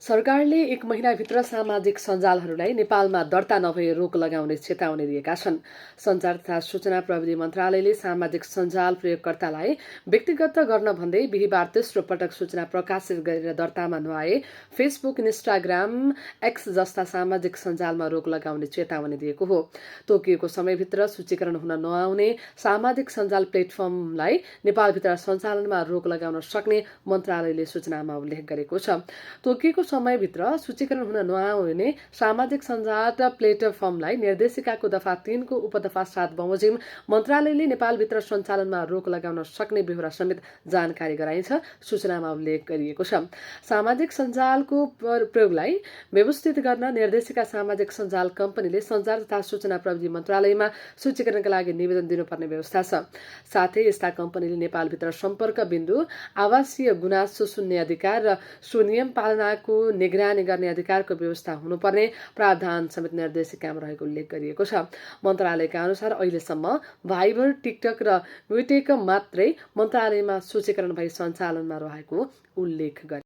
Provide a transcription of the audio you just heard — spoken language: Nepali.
सरकारले 1 महिनाभित्र सामाजिक सञ्जालहरूलाई नेपालमा दर्ता नभए रोक लगाउने चेतावनी दिएका छन्। सञ्चार तथा सूचना प्रविधि मन्त्रालयले सामाजिक सञ्जाल प्रयोगकर्तालाई व्यक्तिगत गर्न भन्दै बिहिबार तेस्रो पटक सूचना प्रकाशित गरेर दर्तामा नआए फेसबुक, इन्स्टाग्राम, एक्स जस्ता सामाजिक सञ्जालमा रोक लगाउने चेतावनी दिएको हो। तोकिएको समयभित्र सूचीकरण हुन नआउने सामाजिक सञ्जाल प्लेटफर्मलाई नेपालभित्र सञ्चालनमा रोक लगाउन सक्ने मन्त्रालयले सूचनामा उल्लेख गरेको छ। तोकिएको समयभित्र सूचीकरण हुन नआउने सामाजिक सञ्जाल प्लेटफर्मलाई निर्देशिकाको दफा 3 को उपदफा 7 बमोजिम मन्त्रालयले नेपालभित्र सञ्चालनमा रोक लगाउन सक्ने बेहोरा समेत जानकारी गराइन्छ। सूचनामा उल्लेख गरिएको छ। सामाजिक सञ्जालको प्रयोगलाई व्यवस्थित गर्न निर्देशिका सामाजिक सञ्जाल कम्पनीले सञ्चार तथा सूचना प्रविधि मन्त्रालयमा सूचीकरणका लागि निवेदन दिनुपर्ने व्यवस्था छ। साथै यस्ता कम्पनीले नेपालभित्र सम्पर्क बिन्दु, आवासीय गुनासो सुन्ने अधिकार र सुनियम पालनाको निगरानी गर्ने अधिकारको व्यवस्था हुनुपर्ने प्रावधान समेत निर्देशिकामा रहेको उल्लेख गरिएको छ। मन्त्रालयका अनुसार अहिलेसम्म भाइबर, टिकटक र विटेक मात्रै मन्त्रालयमा सूचीकरण भई सञ्चालनमा रहेको उल्लेख गरिएको छ।